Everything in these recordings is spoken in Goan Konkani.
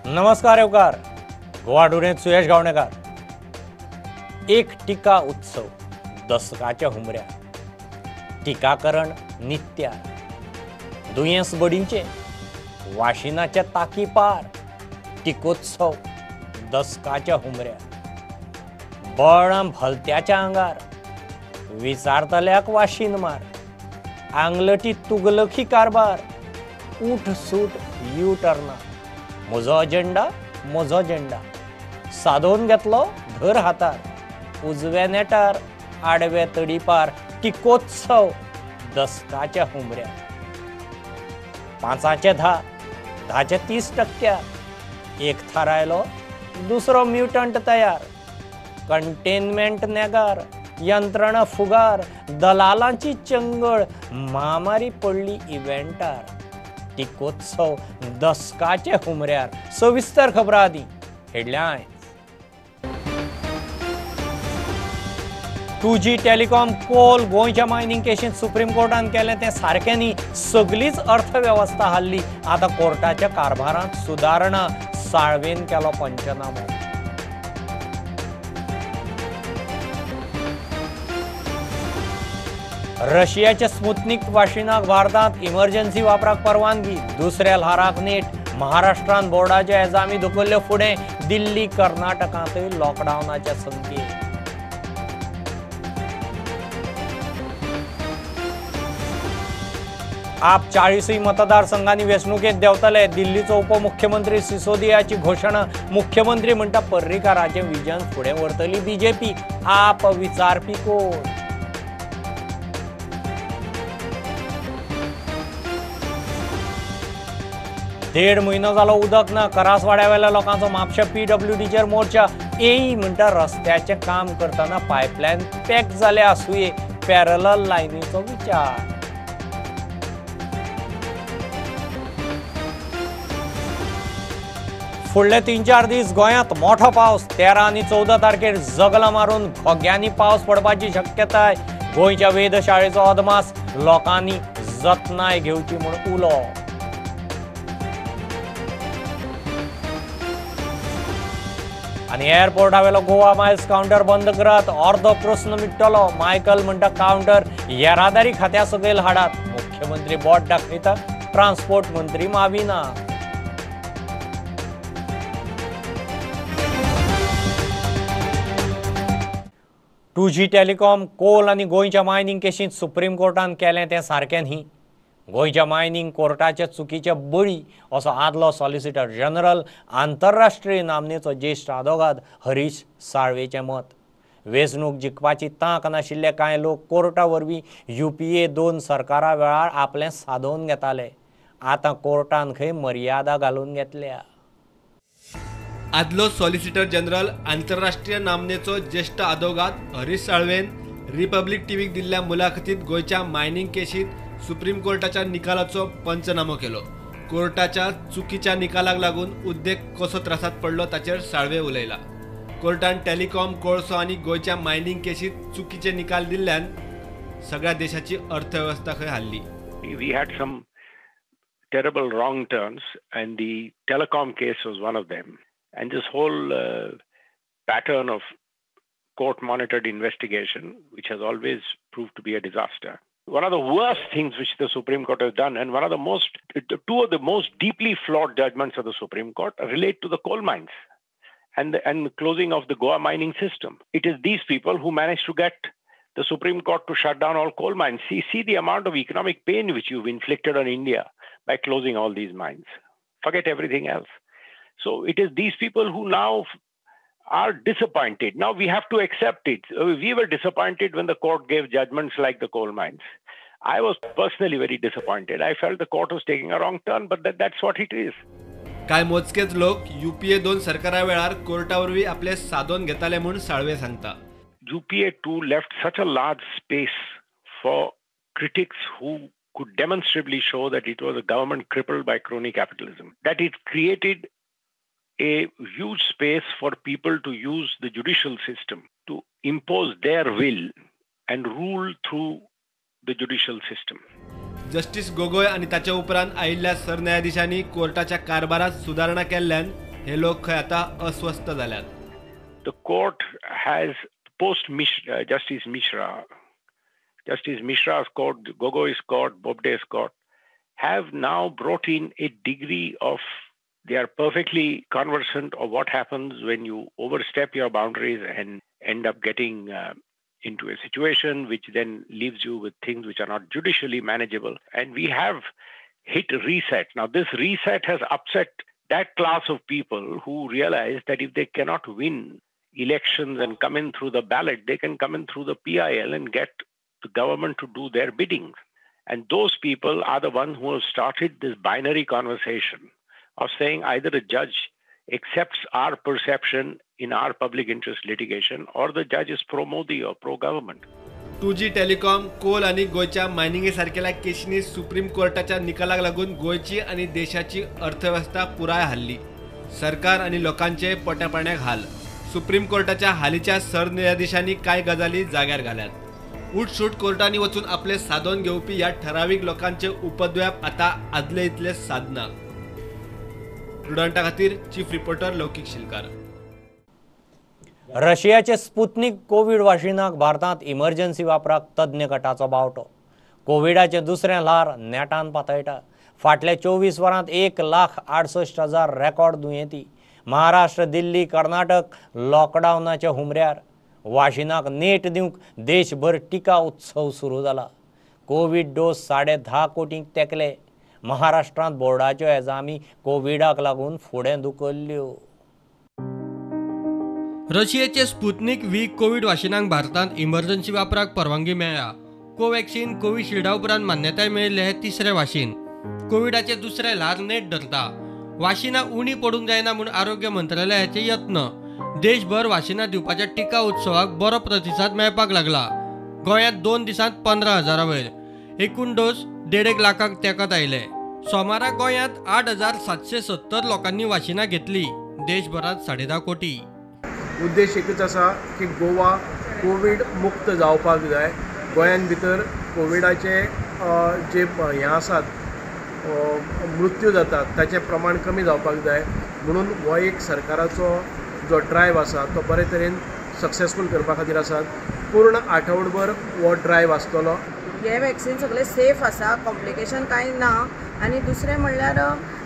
नमस्कार येवकार गोवा टुडेंत सुयश गावणेकार। एक टिका उत्सव दसकाच्या हुमऱ्यार, टिकाकरण नित्यार, दुयेंस बडींचे वाशिनाच्या ताकी पार, टिकोत्सव दसकाच्या हुमऱ्यार, बळां भलत्याच्या आंगार, विचारतल्याक वाशीन मार, आंगलटी तुगलखी कारभार, उठ सूट यू टर्ना, म्हजो अजेंडा म्हजो झेंडा, सादोवन घेतलो धर हातार, उजव्या नेटार आडवे तडीपार, टिकोत्सव दसकाच्या हुमऱ्यार, 5चे 10, 10चे 30%, एक थारायलो दुसरो म्युटंट तयार, कंटेनमेंट नेगार, यंत्रणा फुगार, दलालांची चंगळ, म्हामारी पडली इव्हेंटार, टिकोत्सव दसकाचे हुमऱ्यार। सविस्तर खबरां आदी हेडलायन्स। 2G telecom कोल गोंयच्या मायनिंग केशींत सुप्रीम कोर्टान केलें तें सारकें न्ही, सगलीच अर्थवेवस्था हाल्ली, आतां कोर्टाच्या कारभारांत सुदारणा, साळवेन केलो पंचनामो। रशियाच्या स्पुतनिक वाशिनाक भारतांत इमर्जन्सी वापराक परवानगी, दुसऱ्या ल्हाराक नेट, महाराष्ट्रान बोर्डाचे एजामी धुकल्ल्यो फुडें, दिल्ली कर्नाटकांतय लॉकडावनाचे संकेत। आप 40 मतदारसंघांनी वेंचणुकेंत देंवतले, दिल्लीचो उपमुख्यमंत्री सिसोदियाची घोशणा, मुख्यमंत्री म्हणटा पर्रीकाराचें विजन फुडें व्हरतली बीजेपी, आप विचारपी कोण? 1.5 म्हयनो जालो उदक ना, करासवाड्यावेल्या लोकांचो म्हापशा पीडब्ल्यूडीचेर मोर्चा, एई म्हणटा रस्त्याचें काम करतना पायपलायन पॅक जाल्या आसुये, पॅरलल लायनीचो विचार। फुडले 3-4 दीस गोंयांत मोठो पावस, 13 आनी 14 तारखेर जगलां मारून घोग्यांनी पावस पडपाची शक्यताय, गोंयच्या वेधशाळेचो अदमास, लोकांनी जतनाय घेवची म्हूण उलो। आनी एअरपोर्टावेलो गोवा मायल्स कावंटर बंद करात, अर्दो प्रस्न मिट्टलो, मायकल म्हणटा कावंटर येरादारी खात्या सकयल हाडात, मुख्यमंत्री बोट दाखयता, ट्रान्सपोर्ट मंत्री माविना। 2G telecom कोल आनी गोंयच्या मायनिंग केशींत सुप्रीम कोर्टान केलें तें सारकें न्ही, गोंयच्या मायनिंग कोर्टाचे चुकीचे बळी असो आदलो सॉलिसिटर जनरल आंतरराष्ट्रीय नामनेचो ज्येश्ठ आदोगाद हरीश साळवेचें मत। वेंचणूक जिखपाची तांक नाशिल्ले कांय लोक कोर्टा वरवीं UPA 2 सरकारा वेळार आपलें सादोवन घेताले, आतां कोर्टान खंय मर्यादा घालून घेतल्या। आदलो सॉलिसिटर जनरल आंतरराष्ट्रीय नामनेचो ज्येश्ठ आदोगाद हरीश साळवेन रिपब्लिक टीव्हीक दिल्ल्या मुलाखतीत गोंयच्या मायनिंग केशीत सुप्रीम कोर्टाच्या निकालाचो पंचनामो केलो। कोर्टाच्या चुकीच्या निकालाक लागून उद्देग कसो त्रासात पडलो ताचेर साळवे उलयला। कोर्टान टेलिकॉम, कोळसो आनी गोंयच्या मायनिंग केशीत चुकीचे निकाल दिल्ल्यान सगळ्या देशाची अर्थवेवस्था खंय हाल्ली। We had some terrible wrong turns and the telecom case was one of them. And this whole pattern of court-monitored investigation, which has always proved to be a disaster. One of the worst things which the Supreme Court has done, and one of the most, two of the most deeply flawed judgments of the Supreme Court relate to the coal mines and the closing of the Goa mining system. It is these people who managed to get the Supreme Court to shut down all coal mines. See the amount of economic pain which you've inflicted on India by closing all these mines. Forget everything else. So it is these people who now are disappointed. Now we have to accept it. We were disappointed when the court gave judgments like the coal mines. I was personally very disappointed. I felt the court was taking a wrong turn, but that's what it is. काय मोजकेच लोक UPA 2 सरकारा वेळार कोर्टा वरवीं आपले सादोवन घेताले म्हूण साळवे सांगता। UPA 2 left such a large space for critics who could demonstrably show that it was a government crippled by crony capitalism, that it created a huge space for people to use the judicial system to impose their will and rule through the judicial system. Justice Gogoi आनी ताच्या उपरांत आयिल्ल्या सरन्यायाधीशांनी कोर्टाच्या कारभारात सुदारणा केल्ल्यान हे लोक खंय आतां अस्वस्थ जाल्यात. The court has post Justice Mishra, Justice Mishra's court, Gogoi's court, Bobde's court, have now brought in a degree of, they are perfectly conversant of what happens when you overstep your boundaries and end up getting into a situation which then leaves you with things which are not judicially manageable. And we have hit reset. Now, this reset has upset that class of people who realize that if they cannot win elections and come in through the ballot, they can come in through the PIL and get the government to do their bidding. And those people are the ones who have started this binary conversation of saying either a judge accepts our perception in our public interest litigation or the judge is pro-Modi or pro-government. 2G telecom, coal आणि गोंयच्या मायनिंगे सारकेल्या केशींनी सुप्रीम कोर्टाच्या निकालाक लागून गोंयची आनी देशाची अर्थवेवस्था पुराय हाल्ली. सरकार आनी लोकांचे पोट्यापाण्याक हाल. सुप्रीम कोर्टाच्या हालीच्या सरन्यायाधीशांनी कांय गजाली जाग्यार घाल्यात. उठसूट कोर्टांनी वचून आपले साधोवन घेवपी ह्या ठरावीक लोकांचे उपद्व्याप आतां आदले इतले सादना. प्रुडंटा खातीर चीफ रिपोर्टर लौकीक शिलकार. रशियाचे स्पुतनिक कोवीड वाशिनाक भारतांत इमर्जन्सी वापराक तज्ञ गटाचो बावटो. कोविडाचें दुसरें ल्हार नेटान पातळटा. फाटल्या 24 वरांत 1,68,000 रेकॉर्ड दुयेंती. महाराष्ट्र, दिल्ली, कर्नाटक लॉकडावनाच्या हुमऱ्यार. वाशिनाक नेट दिवंक देशभर टिका उत्सव सुरू जाला. Covid dose 10.5 कोटींक तेकले. महाराष्ट्रांत बोर्डाच्यो एजामी कोविडाक लागून फुडें धुकल्ल्यो. रशियेचे स्पुतनिक व्ही कोवीड वाशिनाक भारतांत इमर्जन्सी वापराक परवानगी मेळ्ळ्या. कोवॅक्सिन, कोविशिल्डा उपरांत मान्यताय मेळिल्लें हें तिसरें वाशीन. कोविडाचें दुसरें ल्हार नेट धरता. वाशिनां उणी पडूंक जायना म्हूण आरोग्य मंत्रालयाचे यत्न. देशभर वाशिनां दिवपाच्या टिका उत्सवाक बरो प्रतिसाद मेळपाक लागला. गोंयांत 2 दिसांत 15,000 वयर एकूण डोस 1.5 लाखांक तेंकत आयले. सोमारा गोंयांत 8,770 लोकांनी वाशिनां घेतली. देशभरांत 10.5 कोटी. उद्देश एकच आसा की गोवा कोवीड मुक्त जावपाक जाय. गोंयान भितर कोविडाचे जे हें आसात मृत्यू जातात ताचें प्रमाण कमी जावपाक जाय म्हणून हो एक सरकाराचो जो ड्रायव्ह आसा तो बरे तरेन सक्सेसफूल करपा खातीर आसात. पूर्ण आठवडभर हो ड्रायव्ह आसतलो. हे वॅक्सिन सगळें सेफ आसा, कॉम्प्लिकेशन कांय ना. आनी दुसरें म्हणल्यार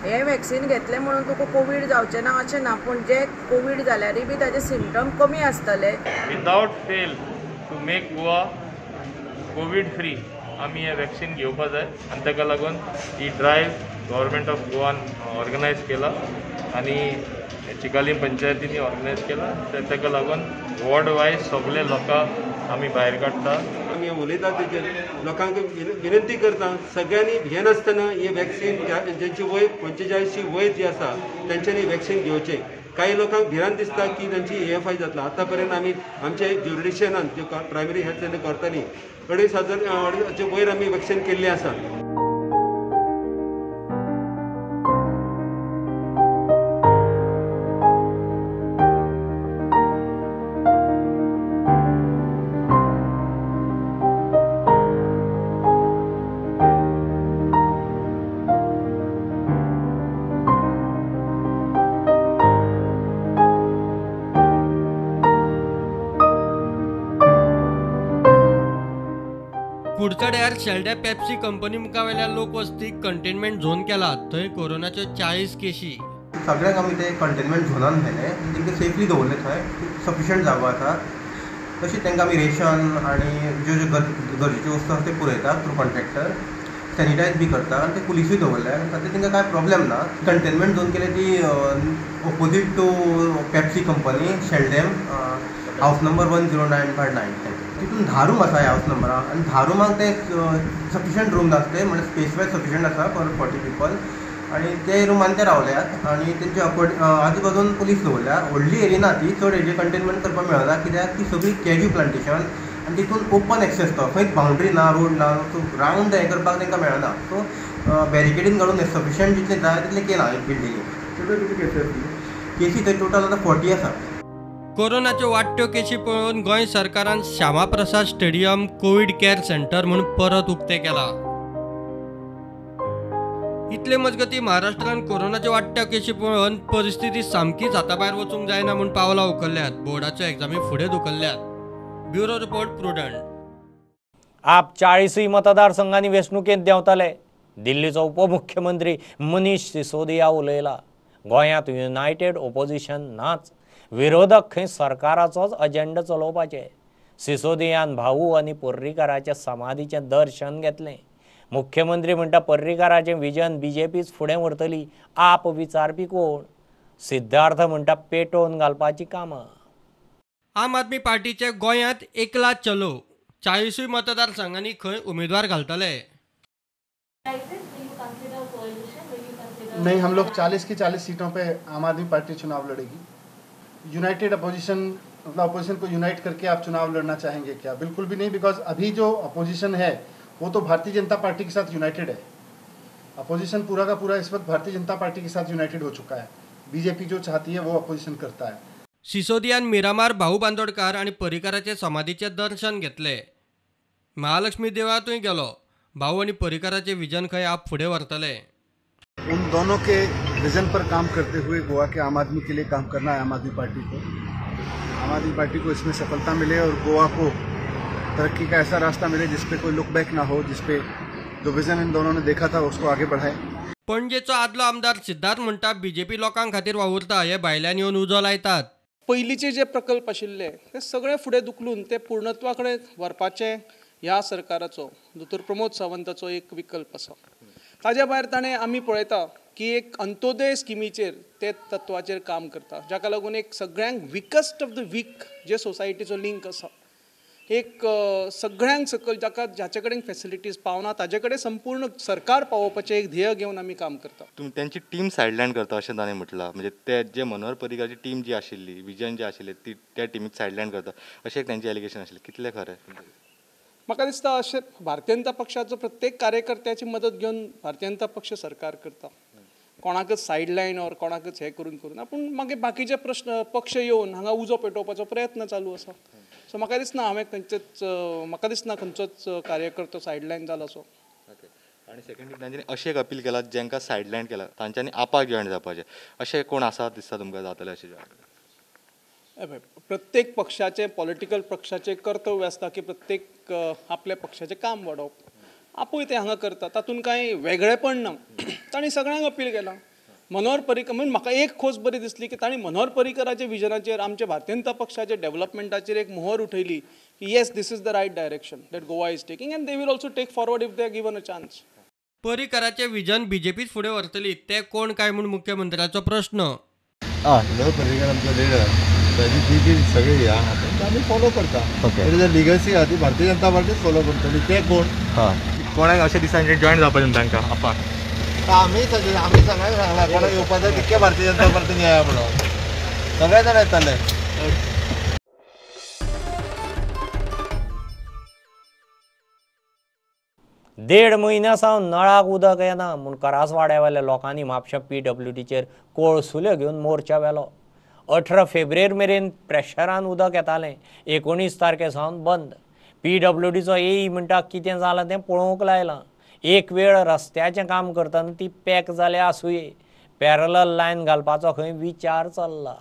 हे वॅक्सिन घेतलें म्हणून तुका कोवीड जावचें ना अशें ना, पूण जे कोवीड जाल्यारय बी ताजे सिमटम कमी आसतले. Without fail to make Goa covid free आमी हें वॅक्सिन घेवपा जाय आनी ताका लागून ही ड्रायव्ह गव्हर्मेंट ऑफ गोवान ऑर्गनायज केला आनी चिकालीम पंचायतींनी ऑर्गनायज केला. ताका लागून वॉर्ड वायज सगळे लोकांक आमी भायर काडटा. आमी उलयता तेजेर लोकांक विनंती करता सगळ्यांनी भियेनासतना हे वॅक्सिन ज्यांची वय 45 वय जी आसा तेंच्यांनी वॅक्सिन घेवचें. काही लोकांक भिरांत दिसता की तांची एएफआय जातला. आतां पर्यंत आमी आमच्या ज्युरिडिक्शनान ज्यो प्रायमरी हेल्थ सेंटर करताली 2,500 वयर आमी वॅक्सिन केल्ली आसा. कुडचड्यार शेल्ड्या पेप्सी कंपनी मुखावेल्या लोकवस्तीक कंटेनमेंट झोन केला. थंय कोरोनाच्यो 40 केशी. सगळ्यांक आमी ते कंटेनमेंट झोनान व्हेले, तांकां सेफली दवरले. थंय सफिशियंट जागो आसा. तशें तांकां आमी रेशन आनी ज्यो ज्यो गरजेच्यो वस्तू आसा त्यो पुरयता थ्रू कॉन्ट्रॅक्टर. सॅनिटायज बी करता आनी ते पुलिसूय दवरले. सद्या तांकां कांय प्रॉब्लेम ना. कंटेनमेंट झोन केले ती opposite to Pepsi company, Xeldem, house number 109/9. तितून 10 रूम आसा ह्या हावस नंबराक आनी 10 रुमांक ते सफिशियंट रूम नासते, म्हणल्यार स्पेस वायज सफिशियंट आसा फॉर 40 पीपल. आनी ते रुमान ते रावल्यात आनी तेंचे आजू बाजून पुलीस दवरल्या. व्हडली एरिया ना ती, चड एरिया कंटेनमेंट करपाक मेळना कित्याक ती सगळी कॅज्यू प्लांटेशन आनी तितून ओपन एक्सेस तो, खंयच बाउंड्री ना, रोड ना, सो रावंड हें करपाक तांकां मेळना. सो बॅरिकेडीन घालून सफिशियंट जितलें जाय तितलें केलां एक बिल्डिंगेक. केसी थंय टोटल आतां 40 आसा. कोरोनाच्यो वाडट्यो केशी पळोवन गोंय सरकारान Shyama Prasad stadium covid care centre म्हूण परत उक्तें केलां. इतले मजगती महाराष्ट्रान कोरोनाच्या वाडट्या केशी पळोवन परिस्थिती सामकीच हाताभायर वचूंक जायना म्हूण पावलां उखल्ल्यात. बोर्डाच्यो एग्जामी फुडें धुकल्ल्यात. Bureau report, Prudent. आप 40 मतदारसंघांनी वेंचणुकेंत देंवतले. दिल्लीचो उपमुख्यमंत्री मनीष सिसोदिया उलयला. गोंयांत युनायटेड ओपोजिशन नाच, विरोधक खंय सरकाराचोच अजेंडा चलोवपाचे. सिसोदियान भाऊ आनी पर्रीकाराच्या समाधीचें दर्शन घेतलें. मुख्यमंत्री म्हणटा पर्रीकाराचें विजन बीजेपीच फुडें व्हरतली, आप विचारपी कोण? सिद्धार्थ म्हणटा पेटोवन घालपाची कामां. आम आदमी पार्टीचे गोंयांत एकला चलो. 40 मतदारसंघांनी खंय उमेदवार घालतले? नहीं, हम लोग 40 की 40 सीटों पे आम आदमी पार्टी चुनाव लड़ेगी. यूनाइटेड अपोजिशन, मतलब अपोजिशन को यूनाइट करके आप चुनाव लड़ना चाहेंगे क्या? बिल्कुल भी नहीं, because अभी जो अपोजिशन है वो तो भारतीय जनता पार्टी के साथ यूनाइटेड है. अपोजिशन पूरा का पूरा इस वक्त भारतीय जनता पार्टी के साथ यूनाइटेड हो चुका है. बीजेपी जो चाहती है वो अपोजिशन करता है. सिसोदियान मिरामार भाऊ बांदोडकार आनी पर्रीकाराचे समाधीचें दर्शन घेतलें. महालक्ष्मी देवळांतूय गेलो. भाऊ आनी पर्रीकाराचें विजन खंय आप फुडें व्हरतले. उन दोनों के विजन पर काम करते हुए गोवा के आम आदमी के लिए काम करना है आम आदमी पार्टी को. आम आदमी पार्टी को इसमें सफलता मिले और गोवा को तरक्की का ऐसा रास्ता मिले जिसपे कोई लुक बैक ना हो, जिसपे जो विजन इन दोनों ने देखा था उसको आगे बढ़ाए. पणजेचो आदलो आमदार सिद्धार्थ म्हणटा बीजेपी लोकां खातीर वावुरता, हे भायल्यान येवन उजो लायतात. पयलींचे जे प्रकल्प आशिल्ले ते सगळे फुडें धुकलून ते पूर्णत्वा कडेन व्हरपाचें ह्या सरकाराचो दोतोर प्रमोद सावंताचो एक विकल्प आसा. ताज्या भायर ताणें आमी पळयता की एक अंत्योदय स्किमीचेर ते तत्वाचेर काम करता, जाका लागून एक सगळ्यांक विकस्ट ऑफ the week जे सोसायटीचो लिंक आसा, एक सगळ्यांक सकयल जाका जाचे कडेन फेसिलिटीज पावना ताजे कडेन संपूर्ण सरकार पावोवपाचें एक ध्येय घेवन आमी काम करता. तुमी त्यांची टीम सायडलायन करता अशें ताणें म्हटलां, म्हणजे ते जे मनोहर पर्रीकाराची टीम जी आशिल्ली, विजन जे आशिल्लें ती त्या टिमीक सायडलायन करता अशें एक तांचें एलिगेशन आशिल्लें. कितलें खरें? म्हाका दिसता अशें भारतीय जनता पक्षाचो प्रत्येक कार्यकर्त्याची मदत घेवन भारतीय जनता पक्ष सरकार करता. कोणाकच सायडलायन ऑर कोणाकच हें करून करून पूण मागीर बाकीचे प्रश्न पक्ष येवन हांगा उजो पेटोवपाचो प्रयत्न चालू आसा. सो म्हाका दिसना हांवें खंयचेच, म्हाका दिसना खंयचोच कार्यकर्तो सायडलायन जाला असो. ओके. आनी सेकंड तांच्यांनी अशें एक अपील केलां, जांकां सायडलायन केलां तांच्यांनी आपाक जॉयन जावपाचें, अशें कोण आसा दिसता तुमकां जातलें अशें? प्रत्येक पक्षाचें पॉलिटिकल पक्षाचें कर्तव्य आसता की प्रत्येक आपल्या पक्षाचें काम वाडोवप. आपूय तें हांगा करता, तातूंत कांय वेगळेपण ना. तांणी सगळ्यांक अपील केलां. मनोहर पर्रीकर म्हणून म्हाका एक खोस बरी दिसली की तांणी मनोहर पर्रीकराच्या विजनाचेर आमच्या भारतीय जनता पक्षाच्या डेव्हलपमेंटाचेर एक मोहर उठयली की yes, this is the right direction that Goa is taking and they will also take forward if they are given a chance. पर्रीकराचें vision बीजेपीच फुडें व्हरतली, ते कोण काय म्हूण मुख्यमंत्र्याचो प्रश्न. मनोहर पर्रीकर आमचो लिडर, ताजी जी जी सगळी हे आहा ते आमी फॉलो करता. लिगसी आहा ती भारतीय जनता पार्टीच फॉलो करतली. ते कोण कोणाक अशें दिसा जॉयन जावपाचें तांकां आपाक? आमी आमी सगळ्यांक सांगलां कोणाक येवपाक जाय तितके भारतीय जनता पार्टीन येया म्हणून सगळे जाण येतले. देड म्हयन्या सावन नळाक उदक येना म्हूण करासवाड्यावेल्या लोकांनी म्हापशा पीडब्ल्यूडीचेर कोळसुल्यो घेवन मोर्चा व्हेलो. 18 फेब्रुवारी मेरेन प्रेशरान उदक येतालें, 19 तारखे सावन बंद. पीडब्ल्यूडीचो एई म्हणटा कितें जालां तें पळोवंक लायलां. एक वेळ रस्त्याचें काम करतना ती पॅक जाल्या आसुये. पॅरलल लायन घालपाचो खंय विचार चल्ला.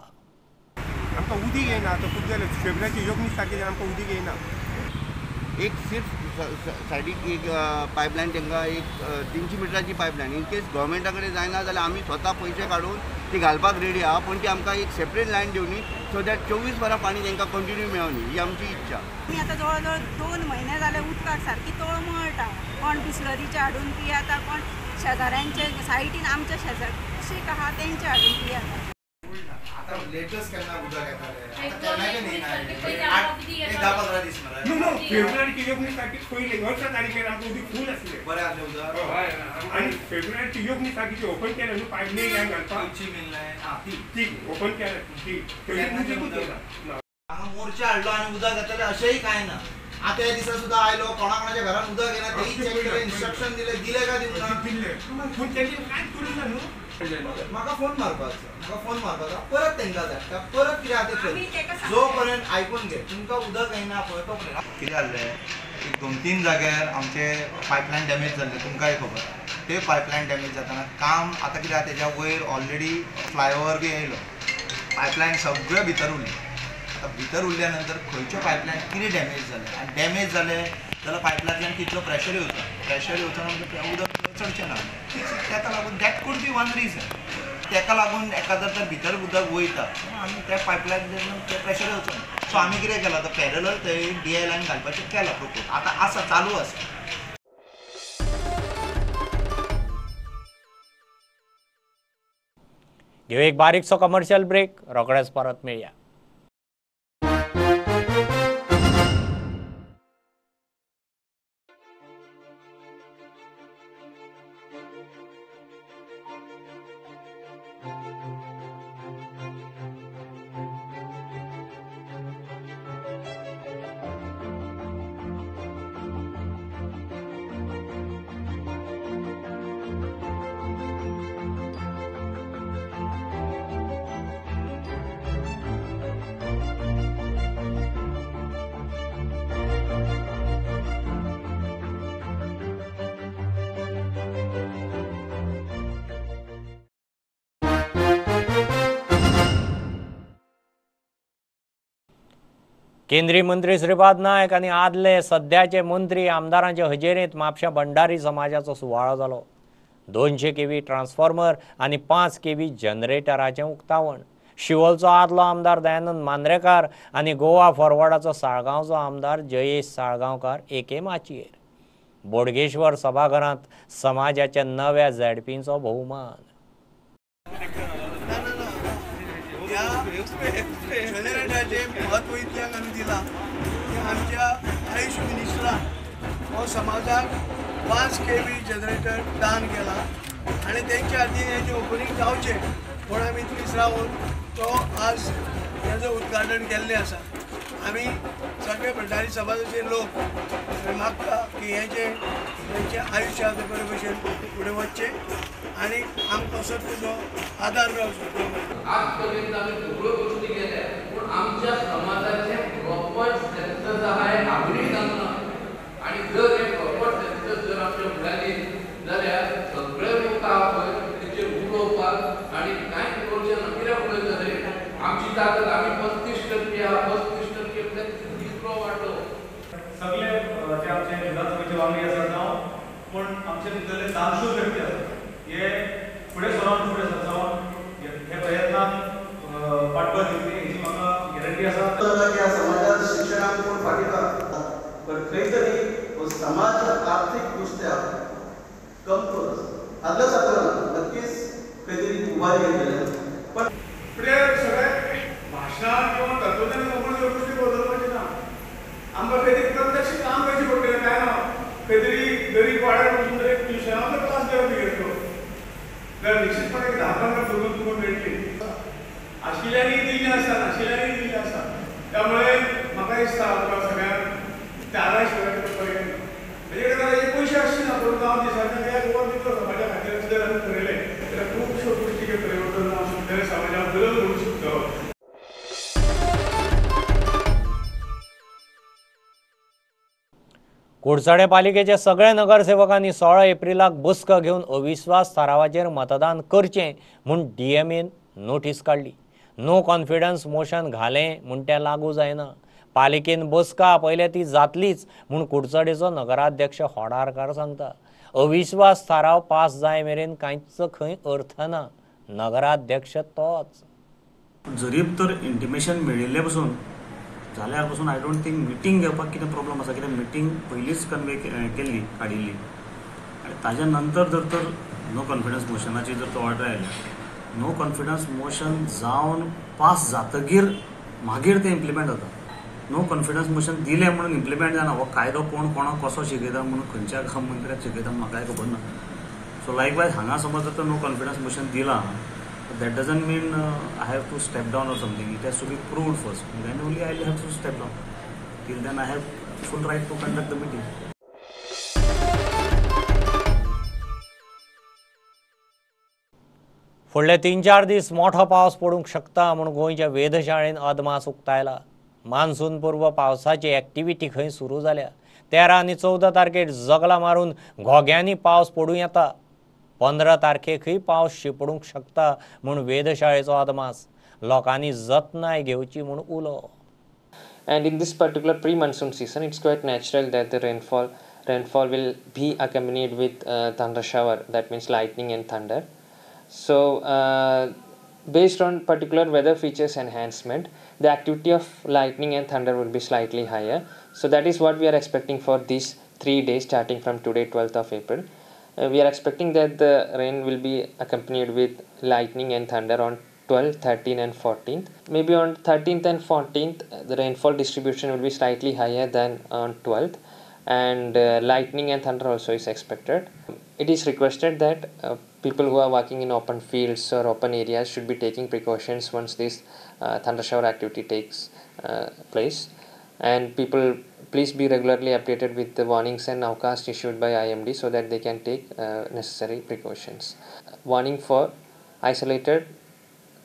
आमकां उदीक येना आतां खूब जालें, फेब्रुवारीचे 19 तारखेर आमकां उदीक येना. एक सिर्फ सायडीक एक पायपलायन तांकां एक 300 मिटराची पायपलायन इन केस गव्हर्मेंटा कडेन जायना जाल्यार आमी स्वता पयशे काडून ती घालपाक रेडी आहा, पूण ती आमकां एक सेपरेट लायन दिवनी सो that 24 वरां पाणी तांकां कंटिन्यू मेळोनी ही आमची इच्छा. आमी आतां जवळ जवळ 2 म्हयने जाले उदकाक सारकी तळमळटा. कोण बिस्लरीचे हाडून पियेता, कोण शेजाऱ्यांचे सायडीन आमच्या शेजार कशी आहा तेंचे हाडून पियेता. आता लेटेस्ट केन्ना उदक येतालें 10-15 दीस नो फेब्रुवारीची 19 तारखेक पयले 18 तारखेर आमकां उदीक फूल आसलें, बरें आसलें उदक. आनी फेब्रुवारीची 19 तारखेची ओपन केलें न्हू पायपलायन लायन घालपाक ती ओपन केलें ती उदीकूच येना. हांगा मोर्चा हाडलो आनी उदक येतलें अशेंय कांय ना. आतां ह्या दिसा सुद्दां आयलो कोणा कोणाच्या घरान उदक येना तेय चॅक केलें, इन्स्ट्रक्शन दिलें, दिलें काय दिवंक ना? दिल्लें, पूण तेंचे कांयच करूंक ना न्हू. म्हाका फोन मारपाचो, म्हाका फोन मारपाचो, परत तांकां धाडटा, परत कितें आहा तें जो पर्यंत आयकून घे. तुमकां उदक येना पळय तो पर्यंत कितें जाल्लें एक 2-3 जाग्यार आमचे पायपलायन डॅमेज जाल्ले, तुमकांय खबर. ते पायपलायन डॅमेज जातना काम आतां कितें आसा तेज्या वयर ऑलरेडी फ्लायओवर बी येयलो, पायपलायन सगळें भितर उरलें. आतां भितर उरल्या नंतर खंयच्यो पायपलायन कितें डॅमेज जालें आनी डॅमेज जालें जाल्यार पायपलायनांतल्यान कितलो प्रेशर येवचो, प्रेशर येवचो ना म्हणजे उदक चडचें ना. ताका लागून that could be one reason. ताका लागून एखादो जर भितर उदक वयता आनी त्या पायपलायन ते प्रेशर येवचो ना. सो आमी कितें केलां आतां पॅरलल थंय DI line घालपाचें केलां प्रपोज, आतां आसा, चालू आसा. घेऊ एक बारीकसो कमर्शियल ब्रेक, रोखडेच परत मेळया. केंद्रीय मंत्री श्रीपाद नायक आनी आदले सद्याचे मंत्री आमदारांचे हजेरेंत म्हापशा भंडारी समाजाचो सुवाळो जालो. 200 केव्ही ट्रान्सफॉर्मर आनी 5 केव्ही जनरेटराचें उक्तावण. शिवोलचो आदलो आमदार दयानंद मांद्रेकार आनी गोवा फॉरवर्डाचो साळगांवचो आमदार जयेश साळगांवकार एके माचयेर. बोडगेश्वर सभाघरांत समाजाच्या नव्या झेडपींचो भोवमान. जनरेटराचें म्हत्व इतल्याक आमी दिलां की आमच्या आयुश मिनिस्टरान हो समाजाक 5 केव्ही जनरेटर दान केला आनी तेंच्या हातीन हेजें ओपनींग जावचें म्हूण आमी दीस रावन तो आज तेजो उद्घाटन केल्लें आसा. आमी सगळे भंडारी समाजाचे लोक मागता की हें जें तेंचें आयुश्य आतां बरे भशेन फुडें वचचें आनी आमकां असो तेजो आदार मेळचो. आजपर्यंत आमी सगळ्यो गोष्टी केल्या पूण आमच्या समाजाचे प्रॉपर सेन्सस आहा हें आजुनूय जावंक ना आनी जर हे प्रॉपर सेन्सस जर आमच्या फुड्यान येयत जाल्यार सगळे लोक आहा पळय तेचेर उलोवपाक आनी कांयच उलोवचें ना. कित्याक उलयतले? आमची ताकद आमी 35% आहा, 35% म्हळ्यार कितलो वांटो. सगळे जे आमचे विधानसभेचे वांगडी आसात जावं पूण आमचे भितरले दानशूर व्यक्ती आसात हे फुडें सरोन फुडें सरचावन हे प्रयत्नाक पाठबळ दितली हेची म्हाका गॅरंटी आसा. ह्या समाजात शिक्षणाक कोण फाटीं ना, पण खंय तरी हो समाज आर्थीक दृष्ट्या कमजोर आसा. आदल्या सारको ना, नक्कीच खंय तरी उबारी घेतलेली. पण फुडें सगळें भाशणां किंवा तत्वज्ञान ह्यो गोश्टी बदलपाचें ना. आमकां खंय तरी प्रत्यक्ष काम करचें पडटलें. काय ना खंय तरी गरीब वाड्यार वचून तरी ट्युशनाचो क्लास घेवप घेतलो जाल्यार निश्चितपणे 10-15 भुरगीं तुमकां मेळटली. आशिल्ल्यांनी दिल्लें आसा, नाशिल्ल्यांनी दिल्लें आसा. त्यामुळे म्हाका दिसता सगळ्यांक त्यागाय शिवाय पर्याय ना. म्हणजे कडेन ताजे पयशे आसचे ना पूण गांव दिसांतल्यान त्या गोवा दितलो समाजा खातीर अशें जर आमी ठरयलें जाल्यार खुबश्यो गोश्टीचें परिवर्तन जावंक शकतलें, समाजाक बदल घडूंक शकतलो. कुडचडें पालिकेच्या सगळ्या नगरसेवकांनी 16 एप्रिलाक बसका घेवन अविश्वास थारावाचेर मतदान करचें म्हूण डीएमएन नोटीस काडली. नो कॉन्फिडन्स मोशन घालें म्हूण तें लागू जायना. पालिकेन बसका आपयल्या ती जातलीच म्हूण कुडचडेचो नगराध्यक्ष होडारकार सांगता. अविश्वास थाराव पास जाय मेरेन कांयच खंय अर्थ ना. नगराध्यक्ष तोच. जरीब तर इंटिमेशन मेळिल्ले पसून जाल्यार पसून I don't think meeting घेवपाक कितें प्रॉब्लम आसा. कित्याक मिटींग पयलींच कन्वे केल्ली, काडिल्ली आनी ताज्या नंतर जर तर नो कॉन्फिडन्स मोशनाची जर तो ऑर्डर आयल्या, नो कॉन्फिडन्स मोशन जावन पास जातगीर मागीर तें इम्प्लिमेंट जाता. नो कॉन्फिडन्स मोशन दिलें म्हणून इम्प्लिमेंट जायना. हो कायदो कोण कोणाक कसो शिकयता म्हणून खंयच्या मंत्र्याक शिकयता म्हाकाय खबर ना. सो लायकवायज हांगा समज जर तर नो कॉन्फिडन्स मोशन दिलां, that doesn't mean I have to step down or something. It has to be proved first. Then only I will have to step down. Till then I have full right to conduct the meeting. फुडले 3-4 दीस मोठो पावस पडूंक शकता म्हूण गोंयच्या वेधशाळेन अदमास उक्तायला. मान्सून पूर्व पावसाची एक्टिविटी खंय सुरू जाल्या. 13 आनी 14 तारखेर जगला मारून घोग्यांनी पावस पडूं येता. 15 तारखेकय पावस शिंपडूंक शकता म्हूण वेधशाळेचो अदमास. लोकांनी जतनाय घेवची म्हूण उलो. And in this particular pre-monsoon season, it's quite natural that the rainfall will be accompanied with thunder shower, that means lightning and thunder. So based on particular weather features enhancement, the activity of lightning and thunder will be slightly higher. So that is what we are expecting for these 3 days starting from today, 12th of April. We are expecting that the rain will be accompanied with lightning and thunder on 12th, 13th and 14th. Maybe on 13th and 14th, the rainfall distribution will be slightly higher than on 12th, and lightning and thunder also is expected. It is requested that people who are working in open fields or open areas should be taking precautions once this thunder shower activity takes place, and people please be regularly updated with the warnings and nowcast issued by IMD so that they can take necessary precautions. Warning for isolated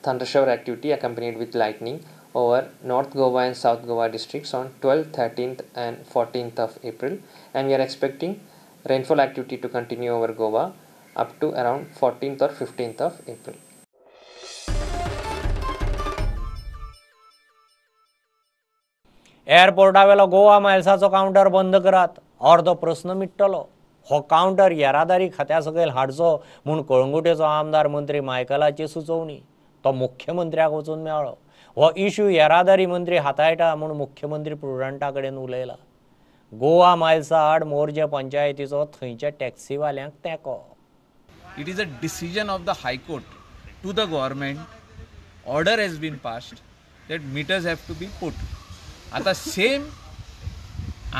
thunder shower activity accompanied with lightning over North Goa and South Goa districts on 12th, 13th and 14th of April, and we are expecting rainfall activity to continue over Goa up to around 14th or 15th of April. एअरपोर्टावेलो गोवा मायल्साचो कावंटर बंद करात, अर्दो प्रस्न मिट्टलो. हो कावंटर येरादारी खात्या सकयल हाडचो म्हूण कळंगुटेचो आमदार मंत्री मायकलाची सुचोवणी. तो मुख्यमंत्र्याक वचून मेळ्ळो. हो इश्यू येरादारी मंत्री हाताळटा म्हूण मुख्यमंत्री प्रुडंटा कडेन उलयला. गोवा मायल्सा आड मोरजे पंचायतीचो थंयच्या टॅक्सीवाल्यांक तेंको. It is a decision of the High Court to the government. Order has been passed that meters have to be put. आता सेम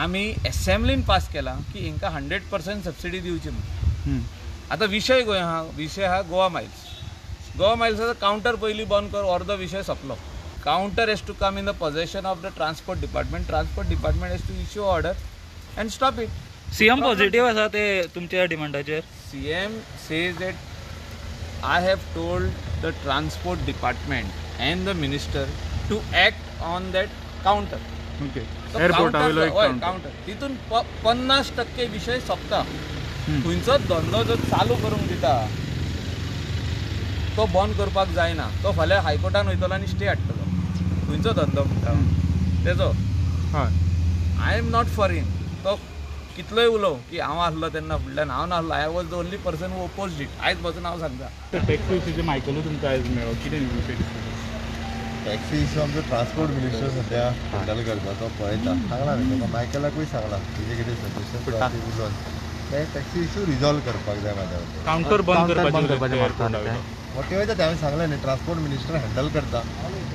आमी एसेंब्लीन पास केला की हिंका 100% सबसिडी दिवची म्हणून. आता विशय गोंय आहा, विशय आहा गोवा मायल्स. गोवा मायल्साचो कावंटर पयलीं बंद कर, अर्दो विशय सोंपलो. Counter has to come in the possession of the transport department. Transport department has to issue order and stop it. CM positive आसा ते तुमच्या डिमांडाचेर? CM says that I have told the transport department and the minister to act on that counter. Okay. एअरपोर्टावेलो एक कावंटर तितून 50% विशय सोंपता. खंयचोच धंदो जो चालू करूंक दिता तो बंद करपाक जायना. तो फाल्यां हायकोर्टान वयतलो आनी स्टे हाडटलो. खंयचो धंदो म्हणटा तेजो. I am not for him. तो कितलोय उलोव की हांव आसलो तेन्ना फुडल्यान हांव नासलो. I was the only person who opposed it. आयज बसून हांव सांगता. टॅक्सी इशूचे मायकलूय तुमकां आयज मेळ्ळो, कितें विशय? टॅक्सी इशू आमचो ट्रान्सपोर्ट मिनिस्टर सद्या हँडल करता, तो पळयता. सांगला न्ही ताका, मायकलाकूय सांगला तेजे कितें सजेशन उलोवन ते टॅक्सी इशू रिजॉल्व करपाक जाय. म्हाज्या वतीन कावंटर बंद करपाचें वॉटेवर that हांवें सांगलें न्ही, ट्रान्सपोर्ट मिनिस्टर हँडल करता,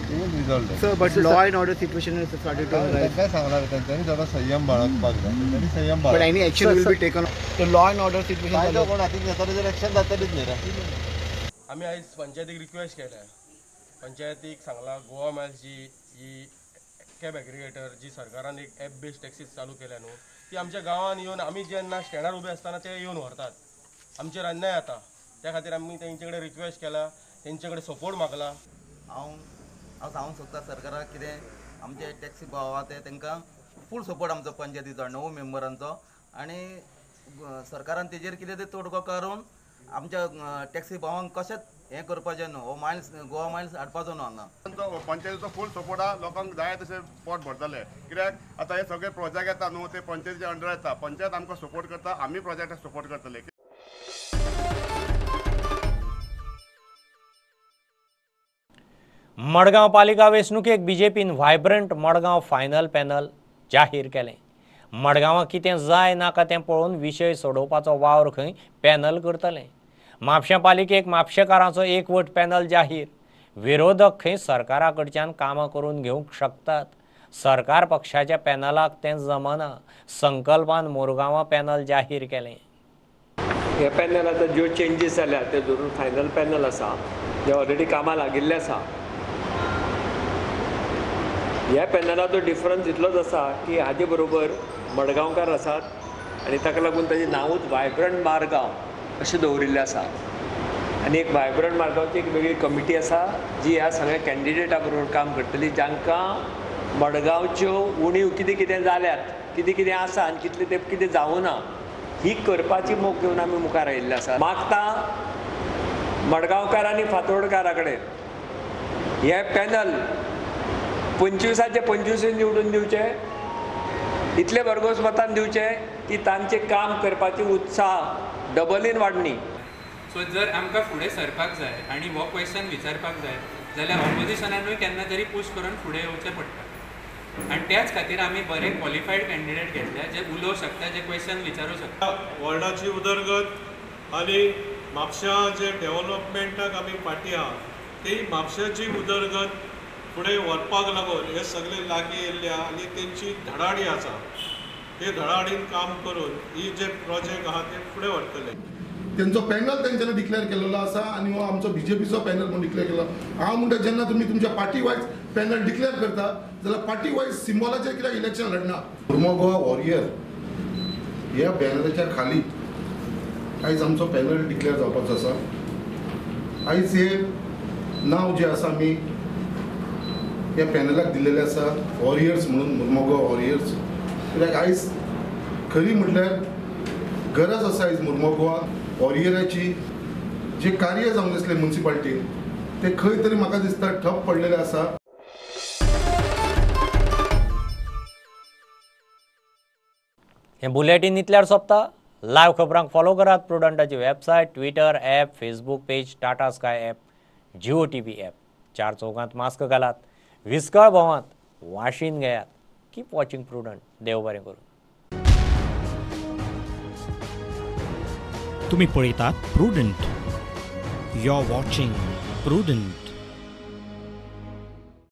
resolve. Sir, but law and order situation is started to arise. तांकां सांगला तेंच्यांनी थोडो संयम बाळगपाक जाय, तेंच्यांनी संयम बाळग. But any action will be taken. The law and order situation कांय कोण हातीन घेता तेजेर एक्शन जातलीच न्ही रे. आमी आयज पंचायतीक रिक्वेस्ट केल्या, पंचायतीक सांगला गोवा मायल्स जी ही कॅब एग्रिगेटर जी सरकारान एक एप बेस्ड टॅक्सी चालू केल्या न्हू, ती आमच्या गांवान येवन आमी जेन्ना स्टँडार उबे आसतना ते येवन व्हरतात, आमचेर अन्याय जाता. त्या खातीर आमी तेंचे कडेन रिक्वेस्ट केला, तेंचे कडेन सपोर्ट मागला. हांव हांव सांगूंक सोदता सरकाराक कितें आमचे टॅक्सी भाव आहा ते तांकां फूल सपोर्ट आमचो पंचायतीचो 9 मेंबरांचो, आनी सरकारान तेजेर कितें तें तोडगो काडून आमच्या टॅक्सी भावांक कशेंच हें करपाचें न्हू, हो मायल्स गोवा मायल्स हाडपाचो न्हू हांगा. पंचायतीचो फूल सपोर्ट आहा, लोकांक जाय तशें पोट भरतले. कित्याक आतां हे सगळे प्रोजेक्ट येता न्हू ते पंचायतीच्या अंडर येता, पंचायत आमकां सपोर्ट करता, आमी प्रोजेक्टाक सपोर्ट करतले. मडगांव पालिका वेंचणुकेक बीजेपीन व्हायब्रंट मडगांव फायनल पॅनल जाहीर केलें. मडगांवां कितें जाय नाका तें पळोवन विशय सोडोवपाचो वावर खंय पॅनल करतलें. म्हापशें पालिकेक म्हापशेकारांचो एकवट पॅनल जाहीर. विरोधक खंय सरकारा कडच्यान कामां करून घेवंक शकतात, सरकार पक्षाच्या पॅनलाक तें जमना. संकल्पान मुरगांवां पॅनल जाहीर केलें. हे पॅनल आतां ज्यो चेंजीस जाल्या ते धरून फायनल पॅनल आसा, जे ऑलरेडी कामां लागिल्ले आसा. ह्या पॅनलाचो डिफरन्स इतलोच आसा की हाजे बरोबर मडगांवकार आसात आनी ताका लागून ताजें नांवूच वायब्रंट मारगांव अशें दवरिल्लें आसा. आनी एक वायब्रंट मारगांवची एक वेगळी कमिटी आसा जी ह्या सगळ्या कॅन्डिडेटा बरोबर काम करतली, जांकां मडगांवच्यो उणीव कितें कितें जाल्यात कितें कितें आसा आनी कितले तेंप कितें जावना ही करपाची मोख घेवन आमी मुखार आयिल्ले आसा. मागता मडगांवकार आनी फातोर्डकारा कडेन हे पॅनल 25चे 25 निवडून दिवचे, इतले भरघोस मतान दिवचे की तांचे काम करपाची उत्साह डबलीन वाडणी. सो जर आमकां फुडें सरपाक जाय आनी हो क्वेश्चन विचारपाक जाय जाल्यार ऑपोजिशनानूय केन्ना तरी पूश करून फुडें येवचें पडटा आनी त्याच खातीर आमी बरे क्वॉलिफायड कॅन्डिडेट घेतले जे उलोवंक शकता, जे क्वेश्चन विचारूं शकता. वॉर्डाची उदरगत आनी म्हापश्यां जे डेव्हलपमेंटाक आमी फाटीं आहा ती म्हापश्याची उदरगत फुडें व्हरपाक लागून हे सगळे लागीं येयल्ले आहा आनी तेंची धडाडी आसा, ते धडाडीन काम करून ही जे प्रोजेक्ट आहा ते फुडें व्हरतले. तेंचो पॅनल तेंच्यांनी डिक्लेअर केलेलो आसा आनी हो आमचो बीजेपीचो पॅनल म्हूण डिक्लेअर केलो. हांव म्हणटा जेन्ना तुमी तुमच्या पार्टी वायज पॅनल डिक्लेअर करता जाल्यार पार्टी वायज सिम्बॉलाचेर कित्याक इलेक्शन लढना. मुर्मो गोवा वॉरियर ह्या बॅनराच्या खाली आयज आमचो पॅनल डिक्लेअर जावपाचो आसा. आयज हे नांव जें आसा आमी ह्या पॅनलाक दिल्लेलें आसा वॉरियर्स म्हणून, मुर्मो गोवा वॉरियर्स. कित्याक आयज खरी म्हटल्यार गरज आसा आयज मुर्मो गोवा वॉरियराची. जे कार्य जावंक आसलें म्युनिसिपालिटीन ते खंय तरी म्हाका दिसता ठप पडलेलें आसा. हें बुलेटीन इतल्यार सोंपता. लायव्ह खबरांक फॉलो करात प्रुडंटाची website, Twitter app, Facebook page, Tata Sky app, Jio TV app. चार चौगांत मास्क घालात, विस्कळ भोंवात, वाशीन घेयात. Keep watching Prudent. देव बरें करूं. तुम्ही पळयतात Prudent. You are watching Prudent.